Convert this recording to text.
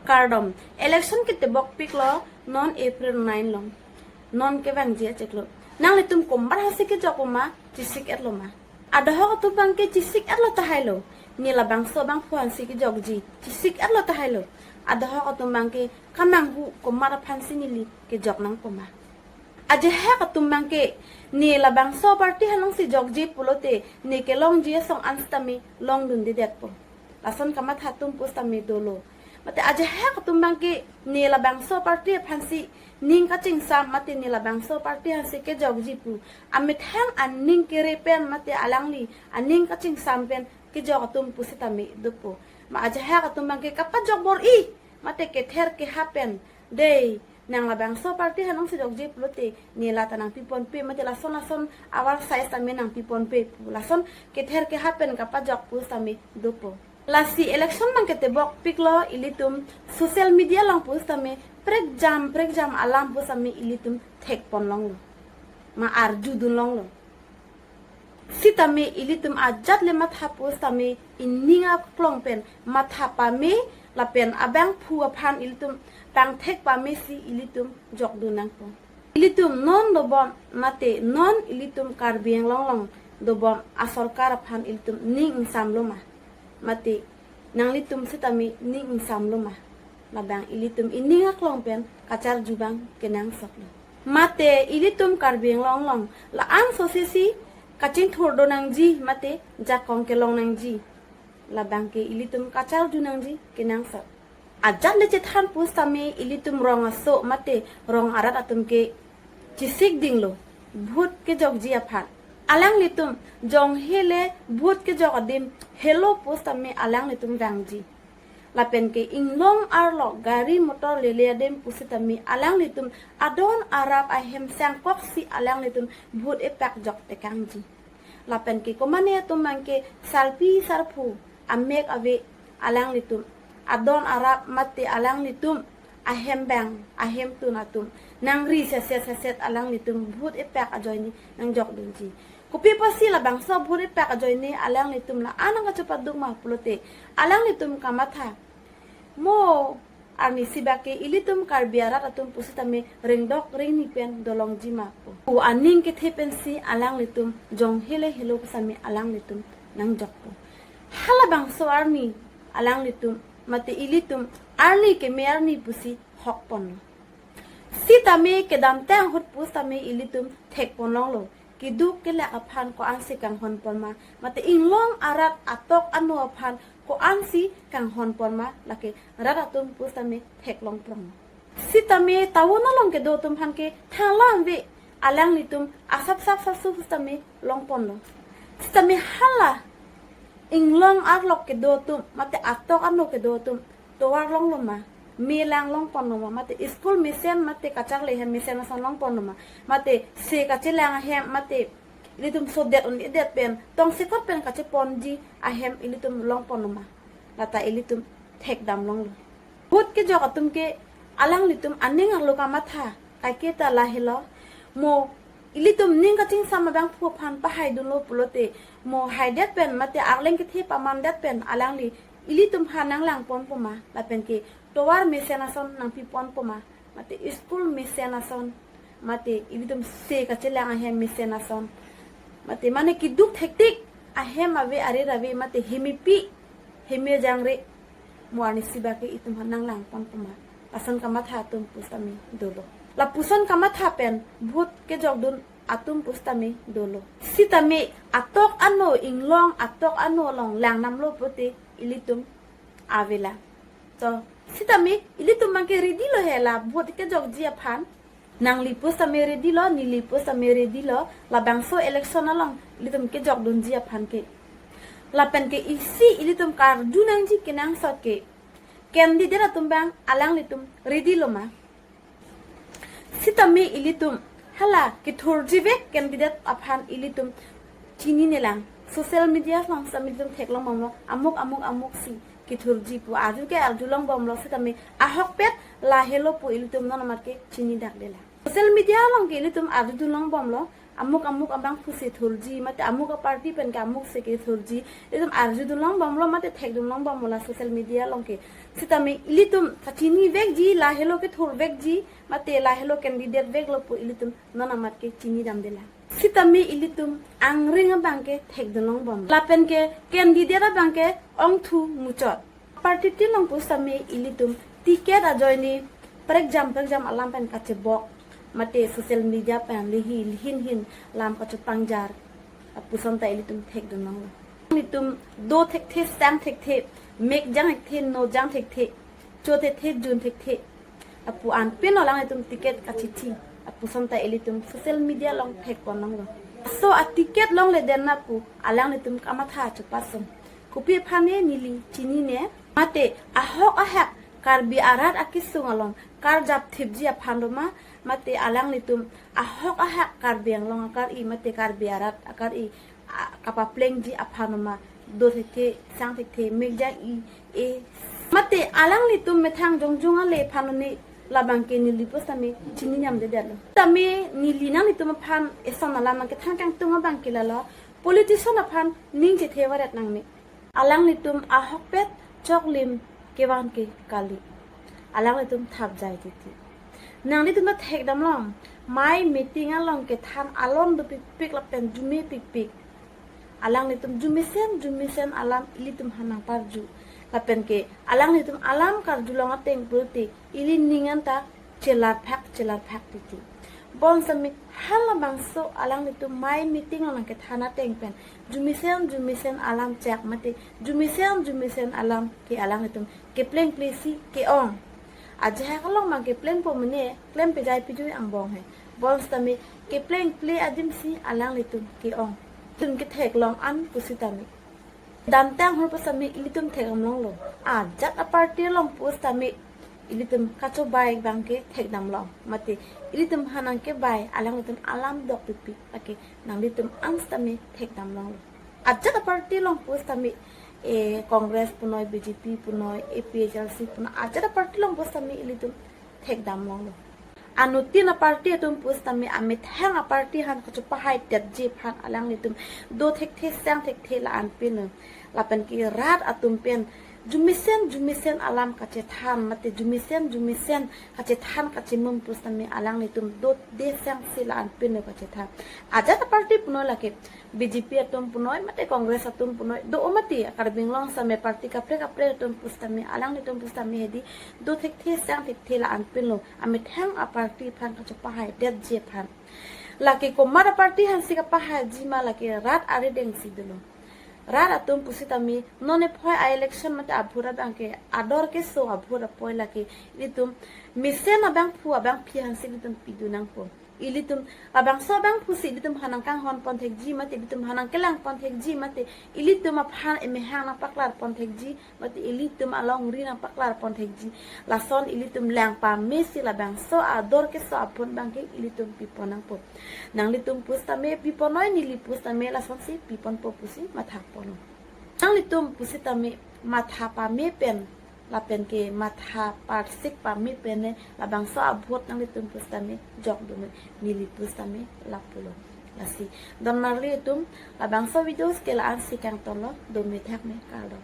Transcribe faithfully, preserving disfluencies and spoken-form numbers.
Kardom, election ketebok piklo non April nine long. Non kevangji achiklo. Nanglitum komat aphansi kejok ma, chesik-etlo ma? Adahok atum abangke chesik-etlo tahailo. Ne labangso abangphu aphansi kejokji, chesik-etlo tahailo. Adahok atum abangke kamanghu komat aphansi neli kejok nangpo ma? Ajahak atum abangke ne labangso party aphan alongsi jokji pulote ne kelongji asong an sitame longdundedetpo. Lason kamatha atum pusitame dolo. Mate ajahak atum abangke ne labangso party aphansi ning kachingsam mate ne labangso party aphansi kejokji pu amethang aning kere pen mate alangli aning kachingsam pen kejok atum pusitame dopo. Ma ajahak atum abangke kapajok bor-i mate kether keha pen dei, nang labangso party aphan alongsi jokji pulote ne lata nangpiponpe mate lason lason avar size tame nangpiponpe pu lason kether keha pen kapajok pusitame dopo. Lasi election abang ketebok piklo, ilitum social media along pusitame prekjam prekjam alam pusitame ilitum thekponlonglo. Ma arjudunlonglo. Sitame ilitum ajat le matha pusitame ining aklong pen matha pame lapen abangphu aphan ilitum pangthek pamesi ilitum jokdun nangpo. Ilitum non dobom mate non ilitum Karbi Anglong along dobom asorkar aphan ilitum ning ingsamlo ma? Mate nanglitum sitame ning ingsamlo ma? Labang ilitum ining aklong pen kacharju abang kenangsotlo. Mate ilitum Karbi Anglong along la-an sosesi kachingthur do nangji mate jakong kelong nangji, labangke ilitum kacharju nangji kenangsot. Ajat le chethan pusitame ilitum rong aso mate rong arat atum ke chesikdinglo vote kejokji aphan. Alanglitum jong hele vote kejok adim helo pusitame alanglitum vangji. Lapenke inglong arlo gari motor lele adim pusitame alanglitum adon arap ahem sangkoksi alanglitum vote epak joktekangji. Lapenke komane atum abangke sarpi sarpo amek ave alanglitum adon arap mate alanglitum ahem abang ahemtun atum nangri seset seset alanglitum vote epak ajoine nangjokdunji. Kopi apotsi labangso vote epak ajoine alanglitum la-an nangkachopaduk ma pulote alanglitum kamatha, mo arnisi abangke ilitum Karbi arat atum pusitame ringdok ringni pen dolongji ma pu aning kethe pensi alanglitum jong hele helo pusitame alanglitum nangjokpo. Halabangso arni alanglitum mate ilitum arni keme arni pusi hokponlo. Sitame kedamtang ahut pusitame ilitum thekponlonglo. Keduk kelak aphan ko-ansi kanghonpon ma, mate inglong arat atok ano aphan ko-ansi kanghonpon ma, lake rat atum pusitame theklongprong. Sitame town along kedo atum aphan ke thanglam ave, alanglitum asap sap sasu pusitame longponlo. Sitame hala inglong arlo kedo atum mate atok ano kedo atum tovar longlo ma, me lang longponlo ma, mate school mesen mate kacharli ahem mesen ason longponlo ma, mate se kachelang ahem mate ilitum sodet un-edet pen tongsekot pen kacheponji ahem ilitum longponlo ma, lata ilitum thekdamlonglo. Vote kejok atum ke alanglitum aning arlo kamatha, kaiketa lahelo, mo ilitum ning kachingsam abangphu aphan pahaidunlo pulote mo haidet pen mate arleng kethe pamandet pen alangli ilitum aphan nanglangponpo ma, lapenke tovar mesen ason nangpiponpo ma, mate school mesen ason, mate ilitum se kachelang ahem mesen ason, mate mane keduk thektik ahem ave, arir ave, mate hemepi heme jangre, mo arnisi abangke itum aphan nanglangponpo ma, lason kamatha atum pusitame dolo. Lapuson kamatha pen vote kejokdun atum pusitame dolo. Sitame atok ano inglong atok ano along langnamlo pulote ilitum avelang. To sitame ilitum abangke ready lo he la vote kejokji aphan. Nangli pusitame ready lo, neli pusitame ready lo, labangso election along ilitum kejokdunji aphan ke. Lapenke isi ilitum karju nangji kenangsot ke, candidate atum abang alanglitum ready lo ma? Sitame ilitum hala kethurji vek candidate aphan ilitum chininelang. Social media along sitame ilitum theklongbomlo, amuk amuk amuksi kethurji pu arju ke arjulongbomlo, sitame ahokpet lahelo pu ilitum non amat ke chinidakdelang. Social media along ke ilitum arjudunlongbomlo, Amuk amuk abangphu si thurji, mate amuk aparty pen ke amuk si kethurji, itum arjudun longbomlo, mate thekdun longbomlo la social media along ke. Sitame ilitum kachinivekji, lahelo kethurvekji, mate lahelo candidate veklo pu ilitum non amat ke chinidamdelang. Sitame ilitum angring abang ke thekdun longbom. Lapen ke candidate abang ke ongthu muchot. Party tin along pusitame ilitum ticket ajoine prekjam prekjam alam pen kachebok, mate social media pen lihi lihin hin lam kachepangjar, lapuson ta ilitum thekdun longlo. Ilitum do thekthe, sang thekthe, mek jang thekthe, no jang thekthe, cho thekthe, jun thekthe, lapu anpin alanglitum ticket kachithi, lapuson ta ilitum social media along thekpon longlo. So a ticket longledet na pu alanglitum kamatha chepasong. Kopi aphan ne neli chinine, mate ahok ahak Karbi arat akesung along karjap thipji aphan doma, mate alanglitum ahok ahak Karbi Anglong akari, mate Karbi arat akari, a, kapaplengji aphan doma, do thekthe, sang thekthe, mek jang i e. Mate alanglitum methang jongjong ale aphan ne labang ke neli pusitame chinidamdedetlo. Tame neli nanglitum aphan eson alam abang kethan kangtung abang ke lalo, politician aphan ning chethe varet nangne. Alanglitum ahokpet choklim kevan ke kali. Alanglitum thapjai titi. Nanglitum ta thekdamlong, mai meeting along kethan alon dopikpik lapen jume pikpik. Alanglitum jumesen jumesen alam ilitum aphan nangparju. Lapen ke alanglitum alam karjulong ateng pulote ili ning anta chelarphak chelarphak titi. Bonsitame halabangso alanglitum mai meeting along kethan ateng pen jumesen jumesen alam chak, mate jumesen jumesen alam ke alanglitum keplengple si ke-ong. Ajahak along abang keplengpo mene, klem pejai pejui angbong he. Bonsitame keplengple adim si alanglitum ke-ong. Itum ketheklong an pusitame, damtang hur pusitame ilitum thekdam longlo. Ajat aparty along pusitame ilitum kachobei abang ke thekdam long, mate ilitum aphan nangkebei alanglitum alam dokpikpik lake nanglitum an sitame thekdam longlo. Ajat aparty along pusitame, eh, Congress punoi, B J P punoi, A P H L C punoi, ajat aparty along pusitame ilitum thekdam longlo. Anuttin aparty atum pusitame amethang aparty aphan kachepahaitetji aphan alanglitum do thekthe, sang thekthe la anpin, lapen ke rat atum pen jumesen jumesen alam kachethan, mate jumesen jumesen kachethan kachemum pusitame alanglitum do de sang si la anpin kachethan. Ajat aparty punoi lake B J P atum punoi, mate Congress atum punoi, do o mate Karbi Anglong sitame party kaprek kaprek atum pusitame alanglitum pusitame hedi do thekthe, sang thekthe la anpinlo, amethang aparty aphan kachepahaidetji aphan. Lake komat aparty aphan si kapahaiji ma, lake rat arideng si dolo. Rat atum pusitame non ephoi a-election mate a-vote abang ke ador keso a-vote apoi, lake ilitum mesen abangphu abangphi aphan si ilitum pidun nangpo. Ilitum labangso abangphu si ilitum aphan nangkanghon pon thekji mate, ilitum aphan nangkelang pon thekji mate, ilitum aphan emehang nangpaklar pon thekji mate, ilitum alongri nangpaklar pon thekji. Lason ilitum lang pame si labangso ador keso a-vote abang ke ilitum pipon nangpo. Nanglitum pusitame piponoi, neli pusitame lasonsi piponpo pusi matha ponlo. Nanglitum pusitame matha pame pen lapen ke matha parsik pame pen ne labangso a-vote nanglitum pusitame jokdun, neli pusitame lapulo. Lasi donmarli atum, labangso videos ke la-an si kangtonlo, dome thakme, kardom.